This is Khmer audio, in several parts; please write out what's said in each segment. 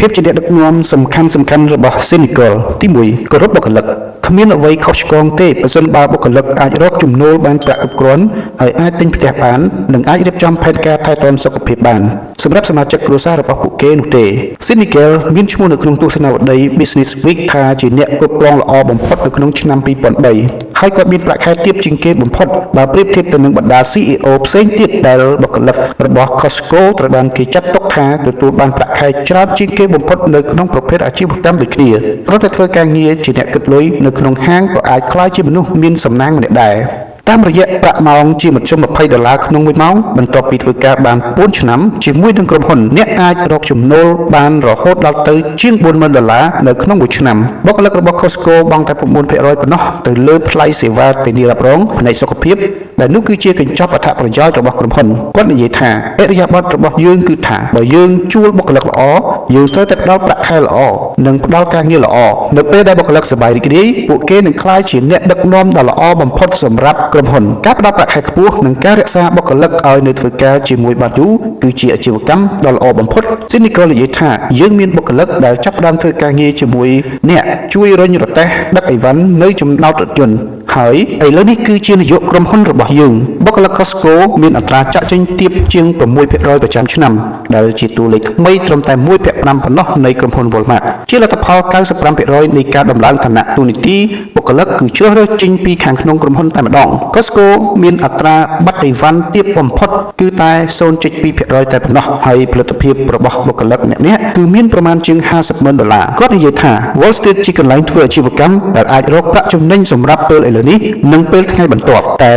ភាពជាអ្នកដឹកនាំសំខាន់សំខាន់របស់សេនីហ្គលទី1គោរពបុគ្គលិកគ្មានអ្វីខុសឆ្គងទេប្រសិនបើបុគ្គលិកអាចរកចំណូលបានប្រាក់គ្រប់គ្រាន់ហើយអាចទិញផ្ទះបាននិងអាចរៀបចំផែនការថែទាំសុខភាពបានសម្រាប់សមាជិកគ្រួសាររបស់ពួកគេនោះទេស៊ីនីហ្គេលមានឈ្មោះនៅក្នុងទស្សនាវដ្តី Business Week ថាជាអ្នកគ្រប់គ្រងល្អបំផុតនៅក្នុងឆ្នាំ2003ហើយគាត់មានប្រាក់ខែទាបជាងគេបំផុតបើប្រៀបធៀបទៅនឹងបណ្ដា CEO ផ្សេងទៀតដែលបុគ្គលិករបស់ Costco ត្រូវបានគេចាត់ទុកថាទទួលបានប្រាក់ខែច្រើនជាងគេបំផុតនៅក្នុងប្រភេទអាជីវកម្មដូចគ្នាព្រោះតែធ្វើការងារជាអ្នកគិតលុយនៅក្នុងហាងក៏អាចក្លាយជាមនុស្សមានសំណាងម្នាក់ដែរតាមរយៈប្រាក់ម៉ោងជាមធ្យម20ដុល្លារក្នុងមួយម៉ោងបន្ទាប់ពីធ្វើការបាន4ឆ្នាំជាមួយនឹងក្រុមហ៊ុនអ្នកអាចរកចំណូលបានរហូតដល់ទៅជាង40000ដុល្លារនៅក្នុងមួយឆ្នាំបុគ្គលិករបស់ Costco បង់តែ9%ប៉ុណ្ណោះទៅលើថ្លៃសេវាធានារ៉ាប់រងផ្នែកសុខភាពដែលនោះគឺជាកញ្ចប់អត្ថប្រយោជន៍របស់ក្រុមហ៊ុនគាត់និយាយថាឥរិយាបថរបស់យើងគឺថាបើយើងជួលបុគ្គលិកល្អយើងត្រូវតែផ្ដល់ប្រាក់ខែល្អនិងផ្ដល់ការងារល្អនៅពេលដែលបុគ្គលិកសប្បាយរីករាយពួកគេនឹងក្លាយជាអ្នកដឹកនាំដ៏ល្អបំផុតសម្រាប់ក្រុមហ៊ុនការផ្ដល់ប្រាក់ខែខ្ពស់និងការរក្សាបុគ្គលិកឲ្យនៅធ្វើការជាមួយបានយូរគឺជាអាជីវកម្មដ៏ល្អបំផុតស៊ីនីកលនិយាយថាយើងមានបុគ្គលិកដែលចាប់ផ្ដើមធ្វើការងារជាមួយអ្នកជួយរុញរទេះដឹកអីវ៉ាន់នៅចំណោទរថយន្តហើយឥឡូវនេះគឺជានាយកក្រុមហ៊ុនរបស់យើងបុគ្គលិក Costco មានអត្រាចាក់ចេញទាបជាង6%ប្រចាំឆ្នាំដែលជាតួលេខថ្មីត្រឹមតែ1.5ប៉ុណ្ណោះនៃក្រុមហ៊ុន Walmart ជាលទ្ធផល95%នៃការដំឡើងឋានៈតួនាទីបុគ្គលិកគឺជ្រើសរើសចេញពីខាងក្នុងក្រុមហ៊ុនតែម្ដង Costco មានអត្រាបាត់អីវ៉ាន់ទាបបំផុតគឺតែ0.2%តែប៉ុណ្ណោះហើយផលិតភាពរបស់បុគ្គលិកម្នាក់ៗគឺមានប្រមាណជាង50ម៉ឺនដុល្លារគាត់និយាយថា Wall Street ជាកន្លែងធ្វើអាជីវកម្មដែលអាចរកប្រាក់ចំណេញសម្រាប់ពេលឥឡូវនេះនិងពេលថ្ងៃបន្ទាប់តែ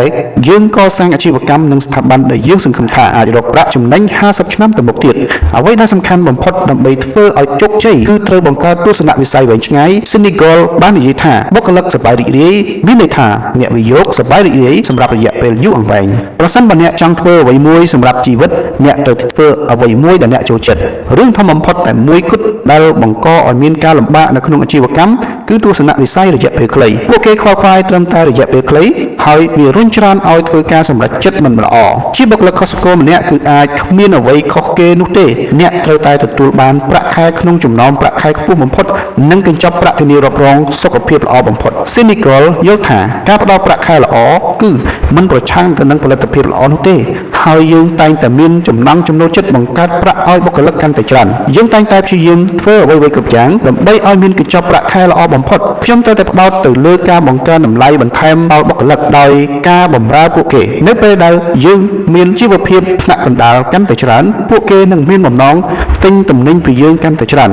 យើងកសាងអាជីវកម្មនិងស្ថាប័នដែលយើងសង្ឃឹមថាអាចរកប្រាក់ចំណេញ50ឆ្នាំទៅមុខទៀតអ្វីដែលសំខាន់បំផុតដើម្បីធ្វើឲ្យជោគជ័យគឺត្រូវបង្កើតទស្សនវិស័យវែងឆ្ងាយ Senegal បាននិយាយថាបុគ្គលិកសប្បាយរីករាយមានន័យថាអ្នកវិនិយោគសប្បាយរីករាយសម្រាប់រយៈពេលយូរអង្វែងប្រសិនបើអ្នកចង់ធ្វើអ្វីមួយសម្រាប់ជីវិតអ្នកត្រូវធ្វើអ្វីមួយដែលអ្នកចូលចិត្តរឿងធំបំផុតតែមួយគត់ដែលបង្កឲ្យមានការលំបាកនៅក្នុងអាជីវកម្មគឺទស្សនវិស័យរយៈពេលខ្លីពួកគេខ្វល់ខ្វាយត្រឹមតែរយៈពេលខ្លីហើយវារុញច្រានឲ្យធ្វើការសម្រេចចិត្តមិនល្អជាបុគ្គលិក Costco ម្នាក់គឺអាចគ្មានអ្វីខុសគេនោះទេអ្នកត្រូវតែទទួលបានប្រាក់ខែក្នុងចំណោមប្រាក់ខែខ្ពស់បំផុតនិងកញ្ចប់ប្រាក់ធានារ៉ាប់រងសុខភាពល្អបំផុត Senegal យល់ថាការផ្ដល់ប្រាក់ខែល្អគឺមិនប្រឆាំងទៅនឹងផលិតភាពល្អនោះទេហើយយើងតែងតែមានចំណង់ចំណូលចិត្តបង្កើតប្រាក់ឲ្យបុគ្គលិកកាន់តែច្រើនយើងតែងតែព្យាយាមធ្វើអ្វីៗគ្រប់យ៉ាងដើម្បីឲ្យមានកញ្ចប់ប្រាក់ខែល្អបំផុតខ្ញុំត្រូវតែផ្ដោតទៅលើការបង្កើនតម្លៃបន្ថែមដល់បុគ្គលិកដោយការបម្រើពួកគេនៅពេលដែលយើងមានជីវភាពថ្នាក់កណ្ដាលកាន់តែច្រើនពួកគេនឹងមានបំណងទិញទំនិញពីយើងកាន់តែច្រើន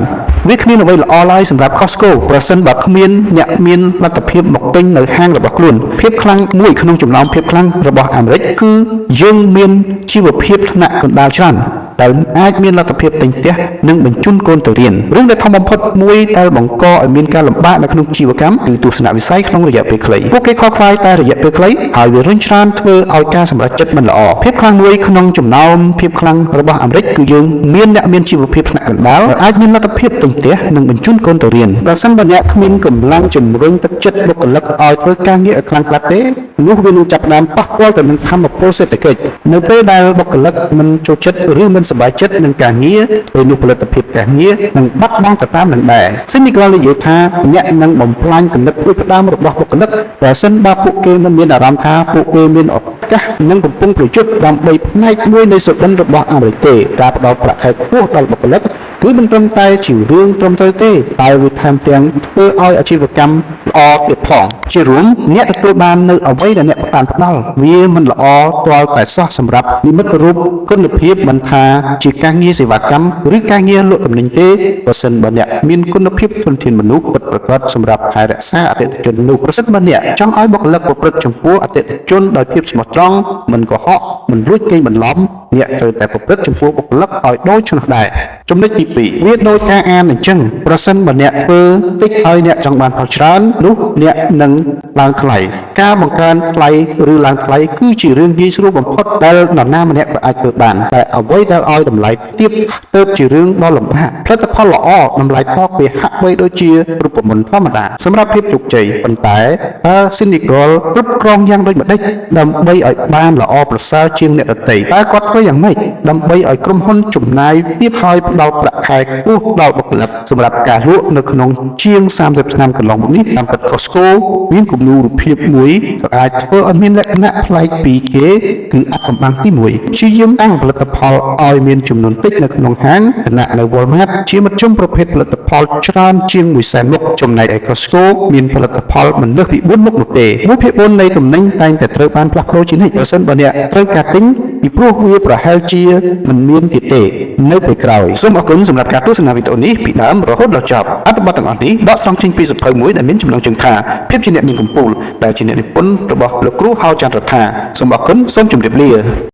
វាគ្មានអ្វីល្អឡើយសម្រាប់ Costco ប្រសិនបើគ្មានអ្នកមានលទ្ធភាពមកទិញនៅហាងរបស់ខ្លួនភាពខ្លាំងមួយក្នុងចំណោមភាពខ្លាំងរបស់អាមេរិកគឺយើងមានជីវភាពថ្នាក់កណ្ដាលច្រើនដែលអាចមានលទ្ធភាពទិញផ្ទះនិងបញ្ជូនកូនទៅរៀនរឿងដែលធំបំផុតមួយដែលបង្កឲ្យមានការលំបាកនៅក្នុងជីវកម្មគឺទស្សនវិស័យក្នុងរយៈពេលខ្លីពួកគេខ្វល់ខ្វាយតែរយៈពេលខ្លីហើយវារុញច្រានធ្វើឲ្យការសម្រេចចិត្តមិនល្អភាពខ្លាំងមួយក្នុងចំណោមភាពខ្លាំងរបស់អាមេរិកគឺយើងមានអ្នកមានជីវភាពថ្នាក់កណ្ដាលដែលអាចមានលទ្ធភាពទិញផ្ទះនិងបញ្ជូនកូនទៅរៀនប្រសិនបើអ្នកគ្មានកម្លាំងជំរុញទឹកចិត្តបុគ្គលិកឲ្យធ្វើការងារឲ្យខ្លាំងក្លាទេនោះវានឹងចាប់ផ្ដើមប៉ះពាល់ទៅនឹងធម៌ពលសេដ្ឋកិច្ចនៅពេលដែលបុគ្គលិកមិនចូលចិត្តឬមិនសប្បាយចិត្តនឹងការងារពេលនោះផលិតភាពការងារនឹងបាត់បង់ទៅតាមនឹងដែរស៊ីនីក្លនិយាយថាអ្នកនឹងបំផ្លាញគំនិតផ្ដួចផ្ដើមរបស់បុគ្គលិកប្រសិនបើពួកគេមិនមានអារម្មណ៍ថាពួកគេមានឱកាសនិងកំពុងប្រយុទ្ធដើម្បីផ្នែកមួយនៃសុបិនរបស់អាមេរិកទេការផ្ដល់ប្រាក់ខែខ្ពស់ដល់បុគ្គលិកគឺមិនត្រឹមតែជារឿងត្រឹមត្រូវទេតែវាថែមទាំងធ្វើឲ្យអាជីវកម្មល្អទៀតផងជារួមអ្នកទទួលបាននៅអ្វីដែលអ្នកបានផ្ដល់វាមិនល្អទាល់តែសោះសម្រាប់និមិត្តរូបគុណភាពមិនថាជាការងារសេវាកម្មឬការងារលក់ទំនិញទេប្រសិនបើអ្នកមានគុណភាពធនធានមនុស្សពិតប្រាកដសម្រាប់ថែរក្សាអតិថិជននោះប្រសិនបើអ្នកចង់ឲ្យបុគ្គលិកប្រព្រឹត្តចំពោះអតិថិជនដោយភាពស្មោះត្រង់មិនកុហកមិនលួចកេងបន្លំអ្នកត្រូវតែប្រព្រឹត្តចំពោះបុគ្គលិកឲ្យដូចនោះដែរចំណុចទី2វាដូចការអានអញ្ចឹងប្រសិនបើអ្នកធ្វើតិចហើយអ្នកចង់បានផលច្រើននោះអ្នកនឹង ឡើងថ្លៃការបង្កើនថ្លៃឬឡើងថ្លៃគឺជារឿងងាយស្រួលបំផុតដែលនរណាម្នាក់ក៏អាចធ្វើបានតែអ្វីដែលឲ្យតម្លៃទាបទើបជារឿងដ៏លំបាកផលិតផលល្អតម្លៃថោកវាហាក់បីដូចជារូបមន្តធម្មតាសម្រាប់ភាពជោគជ័យប៉ុន្តែតើស៊ីនីកលគ្រប់គ្រងយ៉ាងដូចម្តេចដើម្បីឲ្យបានល្អប្រសើរជាងអ្នកដទៃតើគាត់ធ្វើយ៉ាងម៉េចដើម្បីឲ្យក្រុមហ៊ុនចំណាយទាបហើយផ្ដល់ប្រាក់ខែខ្ពស់ដល់បុគ្គលិកសម្រាប់ការលក់នៅក្នុងជាង30ឆ្នាំកន្លងមកនេះតាមពិត Costco មានគំនូររូបភាពមួយក៏អាចធ្វើឲ្យមានលក្ខណៈប្លែកពីគេគឺអាថ៌កំបាំងទី1ព្យាយាមតាំងផលិតផលឲ្យមានចំនួនតិចនៅក្នុងហាងខណៈនៅ Walmart ជាមធ្យមប្រភេទផលិតផលច្រើនជាង1សែនមុខចំណែកឯ Costco មានផលិតផលមិនលើសពី4មុខនោះទេ1ភាគ4នៃទំនិញតែងតែត្រូវបានផ្លាស់ប្ដូរជានិច្ចប្រសិនបើអ្នកត្រូវការទិញពីព្រោះវាប្រហែលជាមិនមានទៀតទេនៅពេលក្រោយសូមអរគុណសម្រាប់ការទស្សនាវីដេអូនេះពីដើមរហូតដល់ចប់អត្ថបទទាំងអស់នេះដកស្រង់ចេញពីសៀវភៅមួយដែលមានចំណងជើងថាភាពជាអ្នកមានកម្ពូលដែលជាអ្នកនិពន្ធរបស់លោកគ្រូហៅចន្ទរដ្ឋាសូមអរគុណសូមជម្រាបលា។